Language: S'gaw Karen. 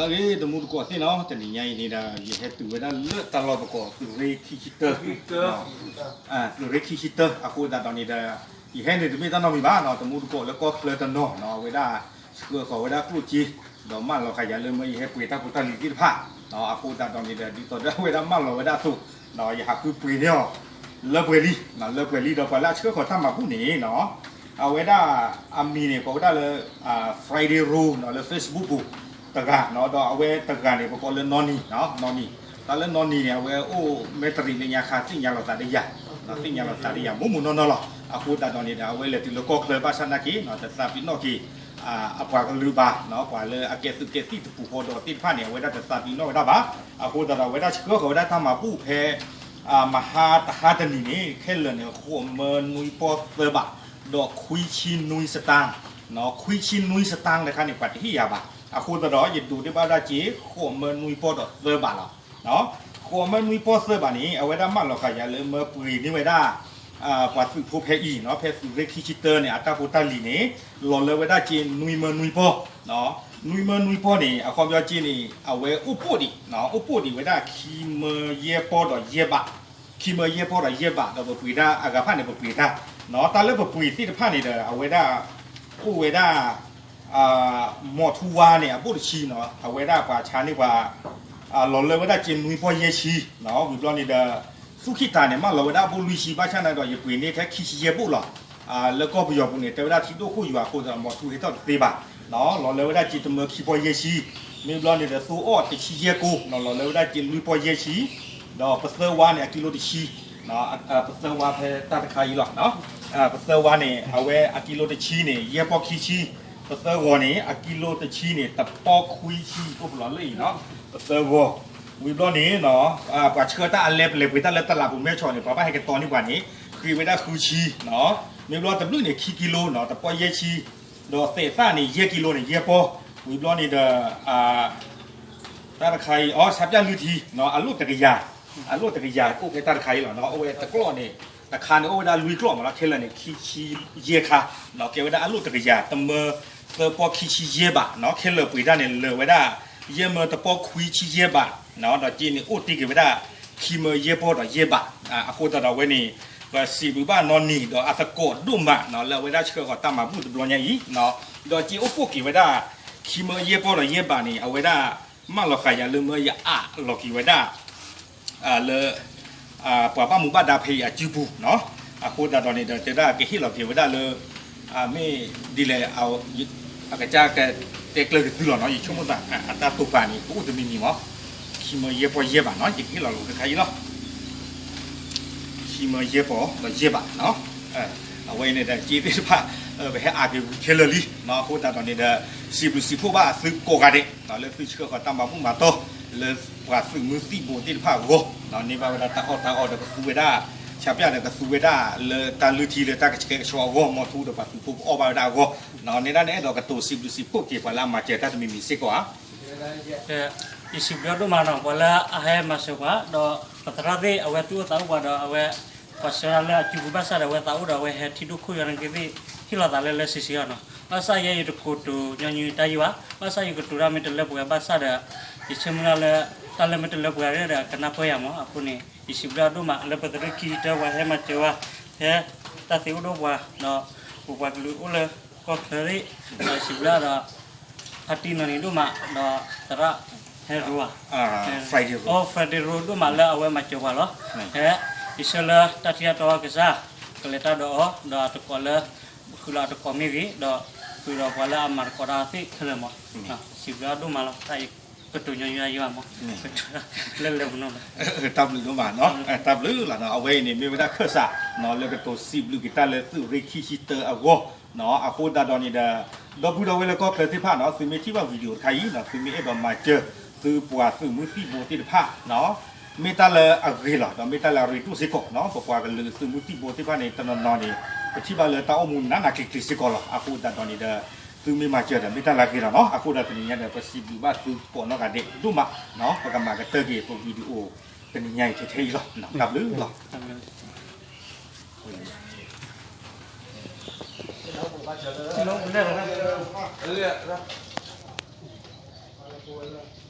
အဂ့ၤ တမူတကိးသ့ၣ်နီၤ, တနံၤညါအံၤန့ၣ်ဒီး ယဟဲတုၤဝဲဒၣ်လၢတၢ်လီၢ်သကိး သုးရ့ၣ်ခံဆံတၢ, သုးရ့ၣ်ခံဆံတၢ အဃိသတးဒီးန့ၣ်ဒီး ယဟဲန့ၣ်တမ့ၢ်တၢ်နီတမံၤဘၣ်နီၤ, တမူတကိးလၢကီၢ်ချၢတနီၤနီၤ အဝဲဒၣ်ဆှၢဃီၤဝဲဒၣ်ကျိၣ်စ့ ဒီးမၢလီၤဃာ်ယၤလၢမၢယဟဲပှ့ၤတၢ်ဖိတၢ်လံၤသ့ၣ်တဖၣ်, အဃိသတးဒီးန့ၣ်ဒီး ဒ်သိးဒီးအဝဲဒၣ်မၢလီၤဝဲဒၣ်အသိး ဒီးယဟးဃုပှ့ၤန့ၢ်အီၤ လၢပှဲၤလံ, လၢပှဲၤလံဒီးပှၤလၢအဆှၢဃီၤတၢ်မၤဘူၣ်န့ၣ်နီၤ အဝဲဒၣ်အမံၤန့ၣ် ကိးဝဲဒၣ်လၢ Friday Roll နီၤ လၢ Facebook ပူၤတဂၤနီၤ, ဒီးအဝဲတဂၤန့ၣ် ပကိးလၢနီၢ်နံၤ, နီၢ်နံၤ, တၢ်လၢနီၢ်နံၤန့ၣ် အဝဲအိၣ်မဲာ်တရံးလၢညါခါ သ့ၣ်ညါလီၤသးဒီးယၤ, သ့ၣ်ညါလီၤသးဒီးယၤ မိၢ်မိၢ်နီၢ်နီၢ်လီၤ. အဃိသတးဒီးန့ၣ်ဒီး အဝဲလဲၤတုၤလၢကီၢ်ချၢဘၣ်ဆၣ်နာ်က့ တသးပ့ၤနီၣ်က့ၤ အပှၤကလုာ်ဘၣ်, ပှၤလၢအကဲသုးကဲသံၣ်တပူၤဃီဒီးသ့ၣ်တဖၣ်န့ၣ် အဝဲဒၣ်တသးပ့ၤနီၣ်ဝဲဒၣ်ဘၣ်. အဃိသတးဒီး အဝဲဒၣ်ဆှၢဃီၤဝဲဒၣ်တၢ်မၤဘူၣ်ဖဲ မဟါတဟါတနံၤန့ၣ် ခဲလၢာ်န့ၣ် ဃိးမၢနွံပီၢ်သၢဘး ဒီးခွံဆံနွံစတၢၣ်, ခွံဆံနွံစတၣ်တခါန့ၣ် ပှၤတဟ့ၣ်ယၤဘၣ်. အဃိသတးဒီး ယဒိးန့ၢ်ဘၣ်ဝဲဒၣ်က့ၤ ဃိးမၢနွံပီၢ်ဒီးသၢဘးလီၤ. ဃိးမၢနွံပီၢ်သၢဘးန့ၣ် အဝဲဒၣ်မၢလီၤဃာ်ယၤလၢမၢပှ့ၤန့ၢ်ဝဲဒၣ် ပှၤသုးဖိဖဲအံၤနီၤ, ဖဲသုးရ့ၣ်ခံဆံတၢန့ၣ် အတၢ်ဖိတၢ်လံၤန့ၣ် လီၤလၢဝဲဒၣ်က့ၤနွံမၢနွံပီၢ်, နွံမၢနွံပီၢ်န့ၣ် အခီပညီက့ၤန့ၣ် အဝဲအိၣ်ပိၣ်ဒံး, အိၣ်ပိၣ်ဒံးဝဲဒၣ်ခံမၢယဲၢ်ပီၢ်ဒီးယဲၢ်ဘး, ခံမၢယဲၢ်ပီၢ်ဒီးယဲၢ်ဘး ဒီးပပှ့ၤတၢ်အဂၤဖၣ်န့ၣ် ပပှ့ၤတၢ်, တၢ်လၢပပှ့ၤသ့ၣ်တဖၣ်န့ၣ်ဒီး အဝဲဒၣ် အိၣ်ဝဲဒၣ် မီၤထူဝါန့ၣ် အဘိၣ်တဆံနီၤ, အဝဲဒၣ်ပှၤဆါန့ၢ်ပှၤ လီၤလၢဝဲဒၣ်က့ၤနွံပီၢ်ယဲၢ်ဆံ, ဝံၤဘျီန့ၣ်ဒီး သူၣ်ခံတၢ်န့ၣ် မၢလီၤဝဲဒၣ်အဘိၣ်လွံၢ်ဆံ ဘၣ်ဆၣ်န့ၣ်ဒီး ယပှ့ၤန့ၢ်ထဲခံဆံယဲၢ်ဘိၣ်လီၤ. လၢကီၢ်ပယီၤပူၤန့ၣ် တဲဝဲဒၣ်ထံဒိၣ်ခိၣ်ယွၤအဃိသတးဒီး မီၤထူဟဲထီၣ်တသ့ဘၣ်, လီၤလၢဝဲဒၣ်က့ၤတမၢခံပီၢ်ယဲၢ်ဆံ, မ့ၢ်ဘျီန့ၣ်ဒီး သိအီၣ်တဆံယဲၢ်ကိ, လီၤလၢဝဲဒၣ်က့ၤလွံၢ်ပီၢ်ယဲၢ်ဆံ, ဒီးပသၢဝါန့ၣ် အကံလိတဆံ ပသၢဝါဖဲတၢ်တခါအံၤလီၤ. ပသၢဝါန့ၣ် အဝဲအကံလိတဆံန့ၣ် ယဲၢ်ပီၢ်ခံဆံ, ပသၢဂီၤန့ၣ် အကံလိတဆံန့ၣ် တပီၢ်ခွံဆံ အိၣ်ပလီၢ်လၢအံၤနီၤ, ပသၢဂီၤ, ဝံၤဘျီန့ၣ် ပှၤဆှၢတၢ်အလဲပလဲၤပှ့ၤတၢ်လၢတလးပူၤမဲဆီးန့ၣ် ပှၤဘၣ်ဟဲကတီၤန့ၢ်ပှၤန့ၣ် ဃ့ဝဲဒၣ်ဃုဆံ, မ့ၢ်ဘျီတဘျုးန့ၣ် ခံကံလိနီၤ တပီၢ်ယဲၢ်ဆံ, ဒီးသဲးသၣ်န့ၣ် ယဲၢ်ကံလိန့ၣ် ယဲၢ်ပီၢ်, ဝံၤဘျီန့ၣ်ဒီး တၢ်တခါအံၤ အိ ဆါပၠၣ်လွံၢ်ထံ အလိၣ်တကယၤ, အလိၣ်တကယၤအိၣ်ဖဲတၢ်တခါအံၤလီၤ. အိၣ်ဝဲတကျီၢ်န့ၣ် တခါန့ၣ် အိၣ်ဝဲဒၣ်လွံၢ်ကျီၢ်မးလီၤ, ခဲလၢာ်န့ၣ် ခံဆံယဲၢ်ခါ, ကဲဝဲဒၣ်အလိၣ်တကယၤ တမၢသၢပီၢ်ခံဆံယဲၢ်ဘး, ခဲလၢာ်ပှ့ၤတၢ်န့ၣ် လၢာ်ဝဲဒၣ် ယဲၢ်မၢတပီၢ်ခွံဆံယဲၢ်ဘး, ဒီးက့န့ၣ်အိၣ်တ့ၢ်က့ၤဝဲဒၣ် ခံမၢယဲၢ်ပီၢ်ဒီးယဲၢ်ဘး, အဃိသတးဒီးဝဲန့ၣ် ပစံးဘျုးဘၣ်နီၢ်နံၤဒီးအသကိးဒိၣ်မး လၢအဝဲဒၣ်ဆှၢဃီၤတၢ်မၤဘူၣ်တဘျီညါအံၤ, ဒီးက့အိၣ်ပိၢ်က့ၤဝဲဒၣ် ခံမၢယဲၢ်ပီၢ်ဒီးယဲၢ်ဘးန့ၣ် အဝဲဒၣ်မၢလီၤဃာ်ယၤလၢမၢယအးလီၤက့ၤဝဲဒၣ် လၢ ပှၤဘၣ်မူဘၣ်ဒါဖဲအံၤအစုပူၤ, အဃိသတးဒီးန့ၣ်ဒီး တဲဒၣ်ကဟ့ၣ်လီၤက့ၤဝဲဒၣ်လၢ မ့ၢ်ဒ်လဲၣ် အကစၢ်ကတဲကျၢၤက့ၤသုလီၤနီၤ, ယဆိကမိၣ်သး အတၢ်တိာ်ပာ်န့ၣ် ကအိၣ်တမံၤမံၤမး, ခံမၢယဲၢ်ပီၢ်ယဲၢ်ဘးနီၤ, ယကဟ့ၣ်လီၤလီၤတခါအံၤလီၤ. ခံမၢယဲၢ်ပီၢ်ဒီးယဲၢ်ဘး, အဝဲအံၤန့ၣ်ဒီး က့သ့ၣ်တဖၣ် ပဟဲအးက့ၤဝံၤခဲလၢာ်လံ, အဃိသတးဒီးန့ၣ်ဒီး စံးဘျုးစံးဖှိၣ်ဘၣ်အသုကိးဂၤဒဲး လၢသုဆှၢဃီၤတၢ်မၤဘူၣ်မၤတီၢ် လၢပှၤသုးမုၢ်သံၣ်ဘိသ့ၣ်တဖၣ်အဂီၢ်, န့ၢ်ဘၣ်ဝဲဒၣ်တၢ်အီၣ်တၢ်အီဒီးကသူဝဲဒၣ်, ဆါပၠၣ်ဒီးကသူဝဲဒၣ်လၢတၢ်လုၢ်ထံလၢတၢ်ကဆှဲကဆှီအဂီၢ်, မီၤထူဒီးပှၤသုးဖိကအီၣ်ဘၣ်ဝဲဒၣ်အဂီၢ်, န့ၣ်ဒၣ်န့ၣ်အဲၣ်ဒိးကတိၤစံးဘျုးစံးဖှိၣ်က့ၤပှၤလၢအမၤစၢၤတၢ်တမံၤမံၤစ့ၢ်ကီးဧါ. ယစံးဘျုးဒိၣ်မးနီၤ ပှၤလၢအဟဲမၤစၢၤပှၤ ဒီးပသရၣ်သ့ၣ် အဝဲသူၣ်အိၣ်သးအိၣ်ပှၤဒီး အဝဲ ပှၤဆှၢတၢ်လၢအစုပူၤဘၣ်ဆၣ်ဒီး အဝဲသးအိၣ်ဒီး အဝဲဟဲထံဒိၣ်ခိၣ်ယွၤန့ၣ်က့သ့ၣ် ဟ့ၣ်လီၤသးလၢလၢဆ့ဆ့အီၤနီၤ. ဘၣ်ဆၣ်ယဲယတကိးတိၤညီနုၢ်တၢ်ယံၤဘၣ်, ဘၣ်ဆၣ်ယကတိၤတၢ်မ့ၢ်တလၢပှဲၤဘၣ်ဆၣ်ဒီး ယဆၢမုၢ်လၢ်လၢ တၢ်လၢမ့ၢ်တလၢပှဲၤဒီး ကနၢ်ပၢၢ်ယၤမး. အဃိန့ၣ် ယစံးဘျုးဒိၣ်မး လၢပသရၣ်ခံတၢ်ပှၤဟဲမၤစၢၤဝဲ ဟဲတၢ်သ့အိၣ်ဒိၣ်ပှၤ ဒီးပပှၤကလုာ်အိၣ်လၢကီၢ်ချၢသ့ၣ် ဒီးစံးဘျုးဒီး ဖါတံၢ်နီၢ်နံၤဒိၣ်မး ဒီးသရၣ်ဟဲရိဝၤ Friday Road ဒိၣ်မးလၢအဝဲမၤစၢၤပှၤလီၤ. ဟဲ ယဆၢလၢတၢ်ထံၣ်တၢ်တီအကစၢ် ကလဲၤတၢ်ဒီးအီၤ ဒီးအတကိးလၢ ဃုာ်လီၤအတကိးမ့ၢ်ဂ့ၤ ဒီးဃုာ်ဒီးပှၤလၢအမၤသကိးတၢ်သ့ၣ်ခဲလၢာ်မး စံးဘျုးဒိၣ်မးလီၤ. တၢ်အံၤကတိၤညီညီယၤမး လၢလၢပနီၤ တၢ်ဘျုးဒိၣ်မးနီၤ တၢ်ဘျုးလီၤနီၤ. အဝဲအံၤန့ၣ် မ့ၢ်ဝဲဒၣ်ခၢၣ်စးနီၤ လၢကတိၤစံးဘျုးက့ၤတၢ်လၢသုးရ့ၣ်ခံဆံတၢအဂီၢ်နီၤ. အဃိသတးဒီးန့ၣ်ဒီး ဒီပုၢ်ဒီဝဲၢ်လၢကီၢ်ချၢသ့ၣ်တဖၣ်နီၤ သုမ့ၢ်ထံၣ်ဘၣ် video တခါအံၤနီၤ သုမ့ၢ်အဲၣ်ဒိးမၤစၢၤ သုပှၤသုးမုၢ်သံၣ်ဘိသ့ၣ်တဖၣ်နီၤ မ့ၢ်တၢ်လၢအဂ့ၤလီၤ ဒီးမ့ၢ်တၢ်လၢအရ့ဒိၣ်စ့ၢ်ကီးနီၤ. ပပှၤကလုာ်သုးမုၢ်သံၣ်ဘိသ့ၣ်တဖၣ်န့ၣ် တနီၤနီၤန့ၣ် ပထံၣ်ဘၣ်လၢတၢ်အိၣ်မူနးနးကျံၤကျံၤစ့ၢ်ကီးလီၤ. အဃိသတးဒီးန့ၣ်ဒီး သုမ့ၢ်မၤစၢၤဒီး မ့ၢ်တၢ်လၢအဂ့ၤလီၤနီၤ. အဃိဒီးတနံၤညါဒီး ပစံးဘျုးဘၣ်သုကိးနီၢ်ဂၤဒဲးဒိၣ်မးနီၤ ပကမၤကတၢၢ်က့ၤပ video တနံၤညါအံၤထဲထဲအံၤလီၤ. တၢ်ဘျုးလီၤ. အိၣ်ဝဲလၢ